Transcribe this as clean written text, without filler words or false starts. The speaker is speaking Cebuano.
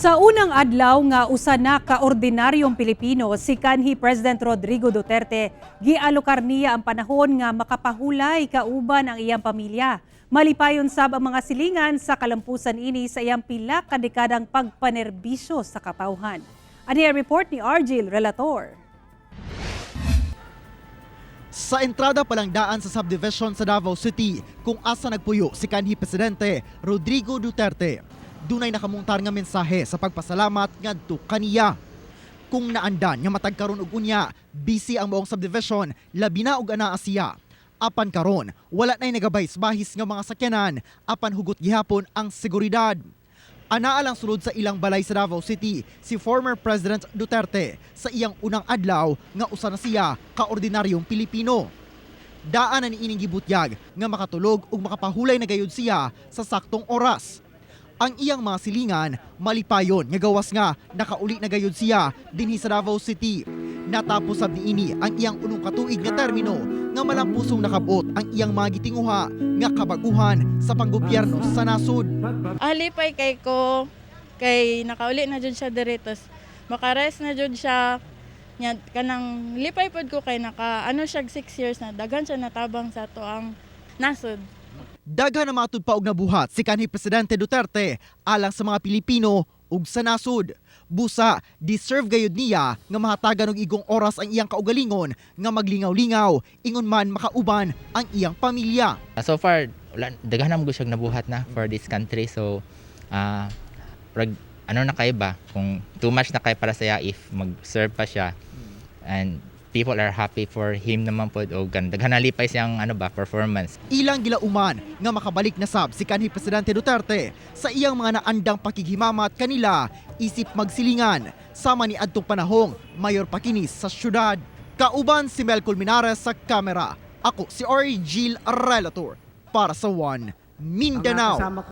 Sa unang adlaw nga usa na ka ordinaryong Pilipino si kanhi President Rodrigo Duterte, gialokar niya ang panahon nga makapahulay kauban ang iyang pamilya. Malipayon sab ang mga silingan sa kalampusan ini sa iyang pila ka dekadang pagpanerbisyo sa katawhan. Ani ang report ni Argil Relator. Sa entrada palang daan sa subdivision sa Davao City kung asa nagpuyo si kanhi Presidente Rodrigo Duterte, dunay nakamuntar nga mensahe sa pagpasalamat ngadto kaniya. Kung naandan nga matag karon og unya, busy ang buong subdivision, labi na og anaa siya. Apan karon, wala nay nagabahis-bahis nga mga sakyanan, apan hugot gihapon ang seguridad. Anaa lang sulod sa ilang balay sa Davao City si former President Duterte sa iyang unang adlaw nga usa na siya kaordinaryong Pilipino. Daan na niining gibutyag nga makatulog ug makapahulay na gayud siya sa saktong oras. Ang iyang mga silingan malipayon nga gawas nga nakauli na gayud siya dinhi sa Davao City. Natapos sab niini ang iyang unong katuig nga termino nga malampusong nakabot ang iyang mga gitinguha nga kabaguhan sa panggobyerno sa nasod. Alipay kay ko kay nakauli na jud siya diri, tas makarest na jud siya nya. Kanang lipay pod ko kay naka ano siya 6 years na, daghan siya natabang sa ato ang nasod. Daghan na matud pa og nabuhat si kanhi Presidente Duterte alang sa mga Pilipino ug sa nasod. Busa, deserve gayud niya nga mahatagan og igong oras ang iyang kaugalingon nga maglingaw-lingaw ingon man makauban ang iyang pamilya. So far, wala, daghan na mo siyang nabuhat na for this country. So, rag, ano na kay ba? Kung too much na kay para sa iya if mag-serve pa siya. And people are happy for him naman po. O gan, daghan na lipay siyang ano ba, performance. Ilang gilauman nga makabalik na sab si kanhi Presidente Duterte sa iyang mga naandang pakighimamat kanila isip magsilingan sama ni adtong panahong mayor pa kini sa syudad. Kauban si Mel Colmenares sa kamera. Ako si Orgil Relator para sa One Mindanao.